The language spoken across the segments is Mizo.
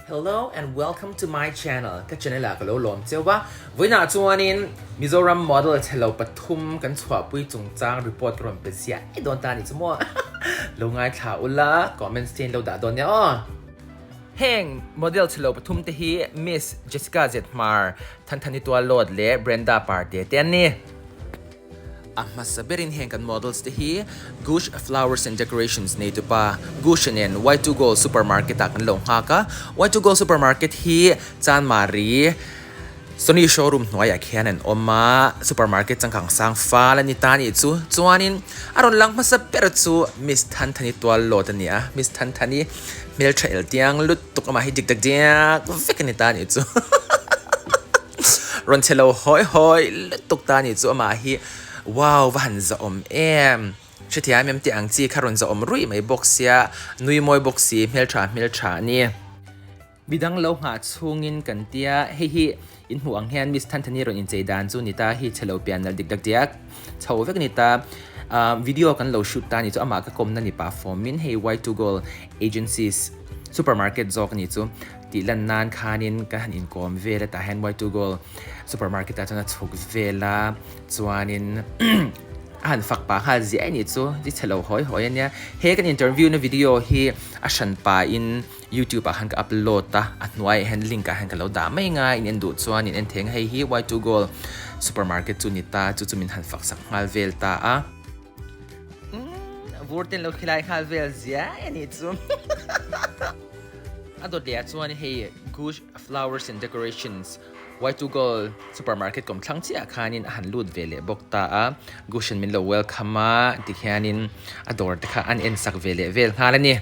Hello and welcome to my channel ka channel ah ka lo lawm cheu a vawiinah chuanin Mizoram model chhelo pathum kan chhuahpui chungchang report ka rawn pe ziah e dawn ta a ni chu maw lo ngaithla ula comments te in lo dah dawn nia aw. Heng model chhelo pathum te hi Miss Jessica Zethmar, Thanthani Tualawt leh Brenda Parte te an ni. A hmasa berin heng kan models te hi Gush Flowers and Decorations neitupa Gush-a nen Y2 Gold Supermarket ah kan lo nghak a. Y2 Gold Supermarket hi Chanmari Sony Showroom hnuaiah khian an awm a, supermarket changkang sang fal a ni ta anih chu. Chuanin a rawn lang hmasa ber chu Miss Thanthani Tuallawt a ni a, Miss Thanthani hmeltha el tiang lutuk amah hi dik dak diak vek a ni ta anih chu. Rawn chhe lo hawi hawi lutuk ta anih chu amah hi wow va han zahawm em hrethiam em tih ang chi kha rawn zahawm ruih mai bawk sia nui mawi bawk si hmeltha hmeltha a ni. Midang lo nghah chhungin kan tia hei hi in hmuh ang hian Miss Thanthani rawn inchei dan chu ni ta hi chhe lo pian nalh dik dak diak chho vek a ni ta video kan lo shoot ta anih chu amah ka kawmna ni pah fawmin hei Y2 Gold Agencies supermarket zawk anih chu. Tih lan nan khanin ka han inkawm vel a tah hian Y2 Gold supermarket ah chuan a chhuk vel a chuanin a han fak pah nghal ziah a nih chu chi chhe lo hawi hawi a nia he kan interview na video hi a hran pahin youtube ah khan ka upload a a hnuaiah hian link ah hian ka lo dah mai anga in en duh chuan in en thei ang hei hi Y2 Gold supermarket chu ni ta chu chu min han fak sak nghal vel ta a vur ten lo khilai nghal vel ziah a nih chu. A dawt leh ah chuan hei Gush Flowers and Decorations Y2 Gold supermarket kawm thlang chiah ah khanin a han lut ve leh bawk ta a, Gush in min lo welcome a tikhianin a dawr te kha an en sak ve leh vel nghal a ni.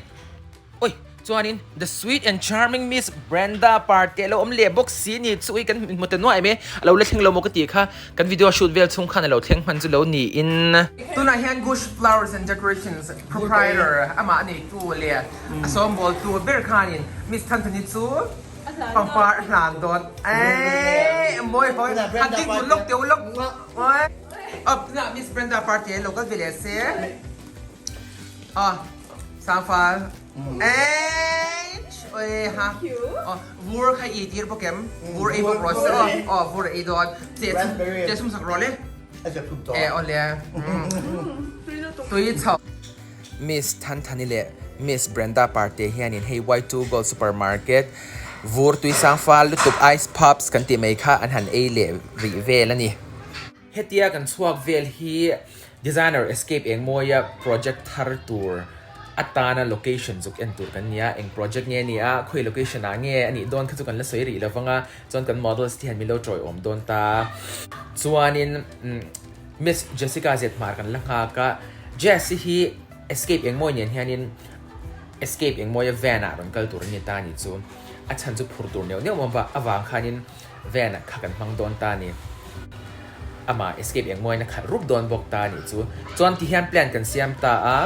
Oi! Chuanin the sweet and charming Miss Brenda Parte a lo awm leh bawk si ni chu ui kan hmu ta nuai mai a lo la thleng lo maw ka tih kha kan video shoot vel chhung khan a lo thleng hman chu lo niin. Tunah hian Gush Flowers and Decorations proprietor amah a neitu leh a sawmbawltu ber khanin Miss Thanthani chu pangpar a hlan dawn eii mawi hawi han ding dun lawk teu lawk aw tunah Miss Brenda Parte a lo kal ve leh se aw Sangfal eii oi ha aw vur kha i tir bawk em vur ei bawk rawh se aw aw vur a ei dawn che chhum sak rawh le e aw le tui chho. Miss Thanthani leh Miss Brenda Parte hianin hei Y2 Gold Supermarket vur tui sang fal lutuk ice pops kan tih mai kha an han ei leh rih vel a ni. Hetia kan chhuak vel hi Designer Escape Engmawia project thar tur atana location zuk en tur kan ni a, eng project nge a ni a, khawi location ah nge a nih dawn kha chu kan la sawi rih lo vang a, chuan kan models te hian min lo tawiawm dawn ta. Chuanin Miss Jessica Zethmar kan la nghak a, Jessie hi Escape Engmawi nen hianin Escape Engmawia van ah rawn kal tur a ni ta a nih chu, a chhan chu phur tur neuh neuh avang khanin van ah kha kan hmang dawn ta a ni. Amah Escape Engmawina khalh rup dawn bawk ta a nih chu. Chuan ti hian plan kan siam ta a,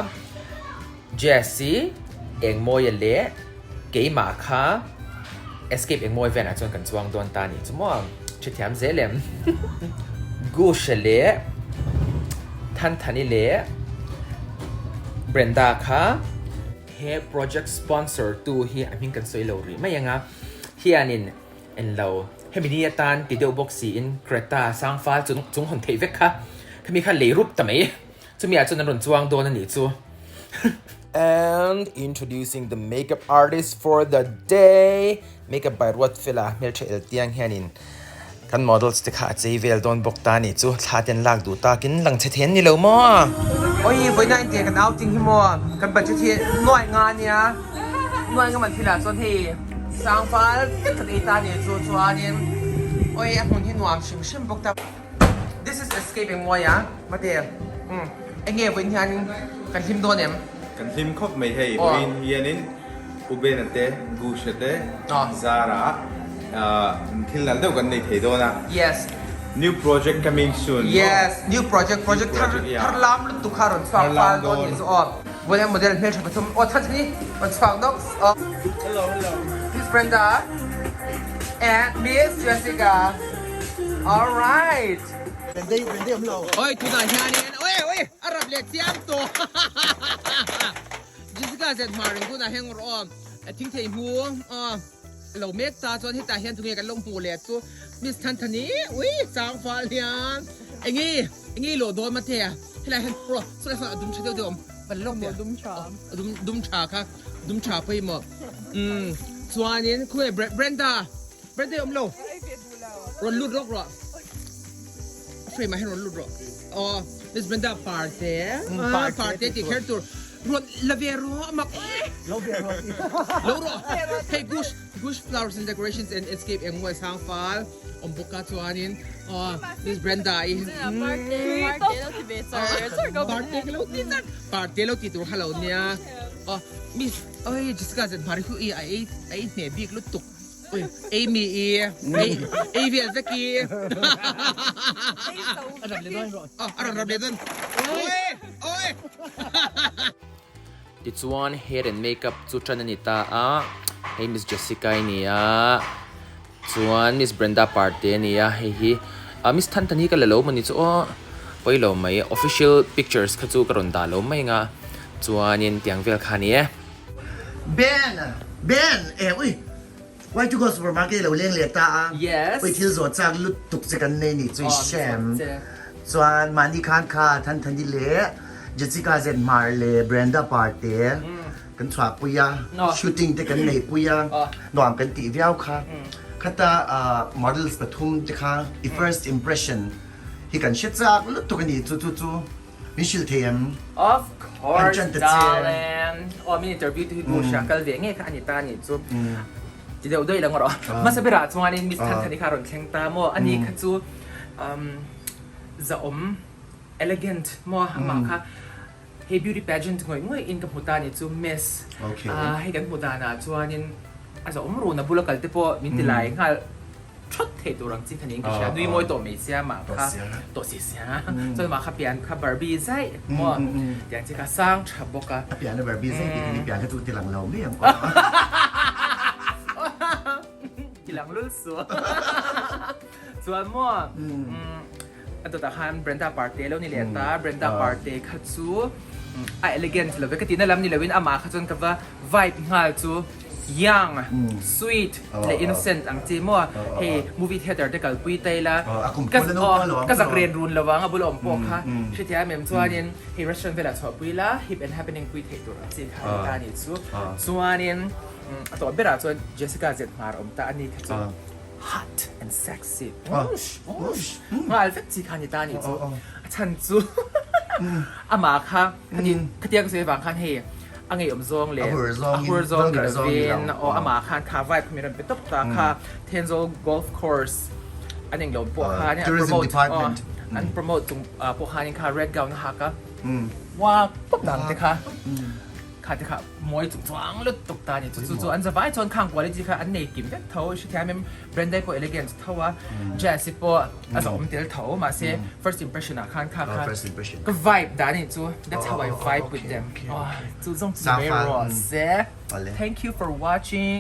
Jessie Engmawia leh keimah kha Escape Engmawi van ah chuan kan chuang dawn ta a nih chu maw? Hrethiam zel em? Gusha leh Thanthani leh Brenda kha he project sponsor tu hi a hming kan sawi lo rih mai ang a, hianin en lo hemi ni atan ti deuh bawk siin Creta sangfal chung chung hawn theih vek kha khami kha lei rup ta mai chumi ah chuan an rawn chuang dawn a nih chu. And introducing the makeup artist for the day Makeup by Ruatfela hmeltha el tiang hianin kan models te kha a chei vel dawn bawk ta a nih chu thla te an lak duh takin lang chhe thei an ni lo maw? Oi vawiina intiang kan outing hi maw kan budget hi nuai nga ania nuai nga man thilah chuan hei sangfal vek kan ei ta a nih chu chuanin oi a hmun hi nuam hrim hrim bawk ta this is escape engmawi a mate umm enge vawiin hianin kan hlim dawn em? Kan hlim khawp mai hei vawiin hianin U Bena te, Gusha te, Zara thil nalh deuh kan nei thei dawn a. Yes. New project coming soon. Yes, new project, project thar thar lam lutuk kha rawn chhuak fal dawn ni chu aw. Vawiin model hmeltha pathum aw thar thani rawn chhuak nawk aw. Hello, hello. Miss Brenda and Miss Jessica. All right. Oi tunah hianin oi oi a rap leh chiam tawh. Jessica zet hmar in tunah heng rawh aw thing thei hmu aw. lo mek ta chuan hetah hian tunge kan lo hmuh leh chu Miss Thanthani ui chang fal hian enge enge lawh dawn mate a helai hian rawh sawlai sawn a dum tha deuh deuh a awm van lawk teh a a dum dum tha kha dum tha pawimawh umm chuanin khawnge Brenda Brenda i awm lo rawn lut rawk rawh a frame ah hian rawn lut rawh aw Miss Brenda parte parte tih kher tur rawn la ve rawh a mak lo ve rawh lo rawh hei bush bush flowers and decorations and escape eng maw sang fal awm bawk a chuanin aw Miss Brenda i parte parte lo ti ve char char ka parte lo ti char parte lo ti tur kha lo nia aw Miss oi Jessica zet hmar hi a ei a ei hneh bik lutuk Ui, Amy i ei ei vel vek i. A ram leh dawn rawh. Oh, a rawn ram leh dawn. Oi! Oi! Tichuan hair and makeup chu tan a ni ta a, hei Miss Jessica i ni a, chuan Miss Brenda Parte a ni a, hei hi ah Miss Than Than hi ka la lo maw ni chu aw, pawi lo mai, official pictures kha chu ka rawn dah lo mai ang a, chuanin tiang vel kha a ni e. Ben! Ben! Eh ui! Why to go supermarket lo leng leh ta a? Yes. Ui thil zawh chak lutuk che kan nei ni chu i hrem. Chuan mahni khan kha Thanthani leh Jessica Zenhmar leh Brenda Parte kan chhuah pui a, shooting te kan nei pui a, nuam kan tih viau kha. Khata models pathum te kha i first impression hi kan hre chak lutuk a ni chu chu chu. Min hrilh thei em? Of course darling. Aw min interview tu hi tu hria kal ve nge kha ani ta anih chu. Ti deuh daih lang rawh. Hmasa berah chuanin Miss Thanthani kha a rawn thleng ta maw? Ani kha chu zahawm elegant maw amah kha hei beauty pageant ngawih ngawih in ka hmu ta anih chu Miss. Hei kan hmu danah chuanin a zahawm run a bula kal te pawh min ti lai nghal. Thawt thei tur ang chi kha niin ka hria, nui mawi tawh mai sia mah kha tawh si sia chuan mah kha pian kha Barbie zaih maw tiang chi kha sang tha bawk a. A pian a Barbie zaih tih kha ni pian kha chu ti lang lo mai ang aw. Ti lang lul su chuan maw a dawtah khan Brenda Parte lo ni leh ta, Brenda Parte kha chu a elegant lo ve ka tihna lam ni loin amah kha chuan ka va vibe nghal chu young, sweet leh innocent ang chi maw hei movie theatre te kalpui ta ila ka zak ren run lo vang a bula awm pawh kha hrethiam em chuanin hei restaurant velah chhuahpui ila hip and happening pui theih tur ang chi kha a ni ta a nih chu chuanin a tawh berah chuan Jessica zet hmar awm ta a ni kha chu hot and sexy whoosh whoosh nghal vek chi kha a ni ta a nih chu a chhan chu amah kha khatia ka sawi avang khan hei a ngeiawm zawng leh a hur zawng ni lovin aw amah khan kha vibe kha min rawn pe tawp ta kha Thenzawl golf course an englo pawh khan an promote aw an promote chung pawh khanin kha red gown a hak a uak pawp dang te kha Kha te kha mawi chung chuang lutuk ta a ni. Chu chu chu an zavai chuan khang quality kha an nei kim vek tho. I hrethiam em Brenda pawh elegant tho a, Jazz-i pawh a zawhawm tel tho. Mahse first impression ah khan kha kha ka vibe dan a nih chu. That's how I vibe with them. Chu zawng chu ni mai rawh se. Thank you for watching.